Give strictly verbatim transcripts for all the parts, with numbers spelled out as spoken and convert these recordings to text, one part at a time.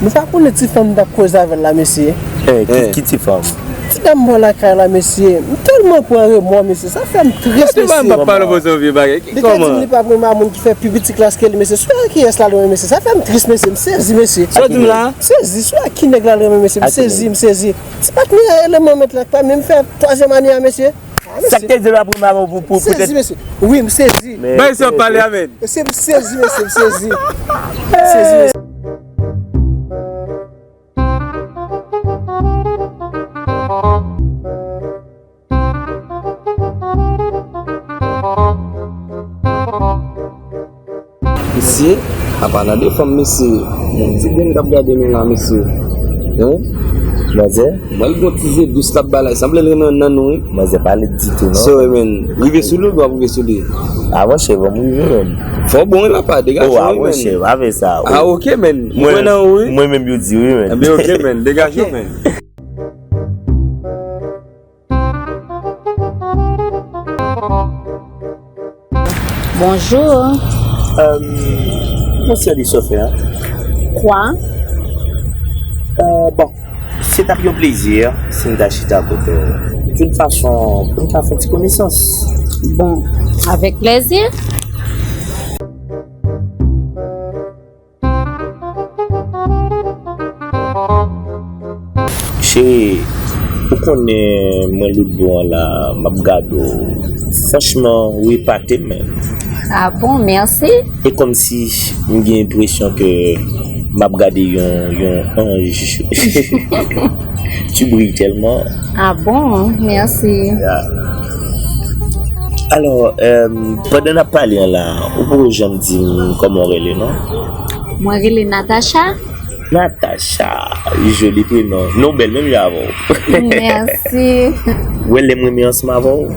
Nou pa konnen ti fanm m t ap koze avè l la, mesye. Eh, ki, ki ti fanm? Ti dam bò lakay la, mesye. M tèlman pran remò, mesye. Sa fè m tris, mesye. Kote m ap pale pou yon vye bagay? Li te di m li p ap renmen a moun ki fè pi piti klas ke li, mesye. Sou a kiyès l al renmen, mesye? Sa fè m tris, mesye. M sezi, mesye. Sa w di m la? M sezi. Sou a ki nèg l al renmen, mesye? M sezi, m sezi. Ti patnè eleman mèt la k pa menm fè twazyèm ane a, mesye. Ah, mesye. Sa k te di l ap renmen avè w pou, pou, poutèt. M sezi, mesye. Wi, m sezi. Bay sa w pale a, menn. Mesye, m sezi, mesye, m sezi. M sezi, mesye. Mesye, apa nan de fanm, mesye. Bon, ti grenn k ap gade nou la, mesye. Hein? Manzè? Mwen, l gon ti ze dous l ap bay la. Sanble l renmen nan nou, wi. Manzè pa led ditou, non. Sorry, man. Rive sou li, w ap rive sou li. Ah, monchè, ban m rive, man. Fò w bon, wi, papa, degaje w, wi, man. Oh, ah, monchè, pa fè sa, wi. Ah, ok, man. Mwen kwè nan ou, wi. Mwen menm yo di, wi, man. Enben, ok, man. Degaje w, man. Bonjour. Euh, bonsoir, Sophia. Quoi? Euh, bon, se t ap yon plezi si n ta chita kote w. De toute façon, pou n ka fè ti konesans. Bon, avec plaisir. Cheri, ou konnen mwen loutbò an la, m ap gade w. Franchman, ou epate m. Ah bon, mèsi. E kòmsi m gen enpresyon ke m ap gade yon, yon anj. Tu brilles tellement. Ah bon, mèsi. Ya. Alò, euh, pandan n ap pale an la, ou poko janm di m kòman w rele, non? Mwen rele Natacha. Natacha, joli prenon. Non bèl, menm jan avè w. Mèsi. Wè, lè m renmen ansanm avè w,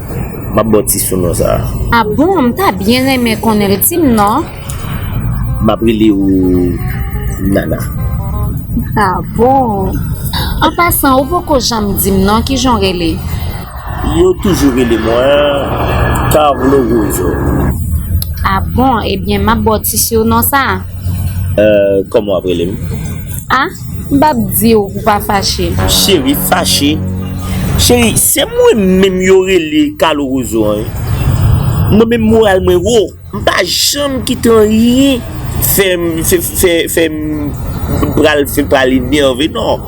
m ap ba w ti sounon sa a. Ah bon, m ta byen renmen konnen l, di m non. M ap rele w Nana. Ah bon. An pasan, ou poko janm di m non, kijan w rele? Yo toujou rele mwen Carlo Rozo. Ah bon, ebyen, m ap ba w ti surnom sa. Euh, kòman w ap rele m? Ah, m p ap di w pou w pa fache. Cheri, fache. Cheri, se mwen menm yo rele Carlo Rozo an, wi. Mwen menm moral mwen wo. M pa janm kite anyen fè m, fè, fè, fè m pral, fè pral enève, non.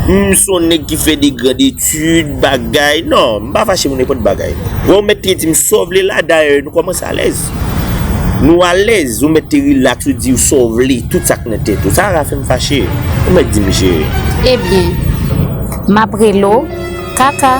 M se yon nèg ki fè de grand etid, bagay, non, m pa fache pou nenpòt bagay. Wè, ou mèt te di m sa w vle la, dayè, nou kòmanse alèz. Nou alèz, ou mèt te relax, ou di w sa w vle, tout sa k nan tèt ou. Sa pa ka fè m fache. Ou mèt di m, cheri. Ebyen, m ap rele w Kaka.